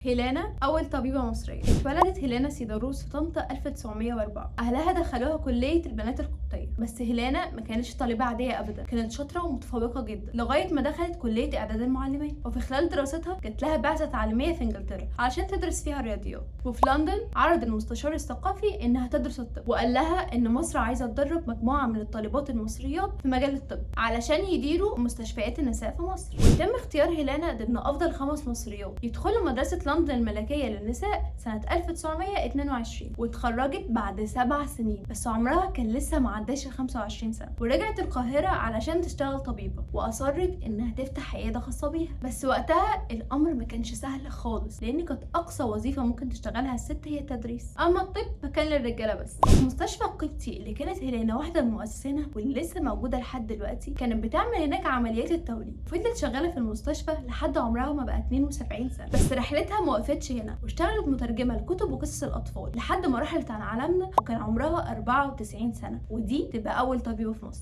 هيلانا أول طبيبة مصرية. اتولدت هيلانا سيداروس في طنطا 1904. أهلها دخلوها كلية البنات القبطية، بس هيلانا ما كانتش طالبة عادية أبدا، كانت شاطرة ومتفوقة جدا لغاية ما دخلت كلية إعداد المعلمات. وفي خلال دراستها جات لها بعثة تعليمية في إنجلترا علشان تدرس فيها الرياضيات. وفي لندن عرض المستشار الثقافي إنها تدرس الطب، وقال لها إن مصر عايزة تدرب مجموعة من الطالبات المصريات في مجال الطب علشان يديروا مستشفيات النساء في مصر. وتم اختيار هيلانا ضمن أفضل 5 مصريات يدخلوا مدرسة لندن الملكية للنساء سنة 1922، واتخرجت بعد 7 سنين، بس عمرها كان لسه ما عداش ال 25 سنة. ورجعت القاهرة علشان تشتغل طبيبة، وأصرت إنها تفتح عيادة خاصة بيها. بس وقتها الأمر ما كانش سهل خالص، لأن كانت أقصى وظيفة ممكن تشتغلها الست هي التدريس، أما الطب فكان للرجالة بس. في مستشفى القبطي اللي كانت هيلانا واحدة من مؤسسينها واللي لسه موجودة لحد دلوقتي، كانت بتعمل هناك عمليات التوليد. فضلت شغالة في المستشفى لحد عمرها ما بقى 72 سنة. بس رحلتها ما وقفتش هنا، واشتغلت مترجمة لكتب وقصص الأطفال لحد ما رحلت عن عالمنا وكان عمرها 94 سنة، ودي تبقى أول طبيبة في مصر.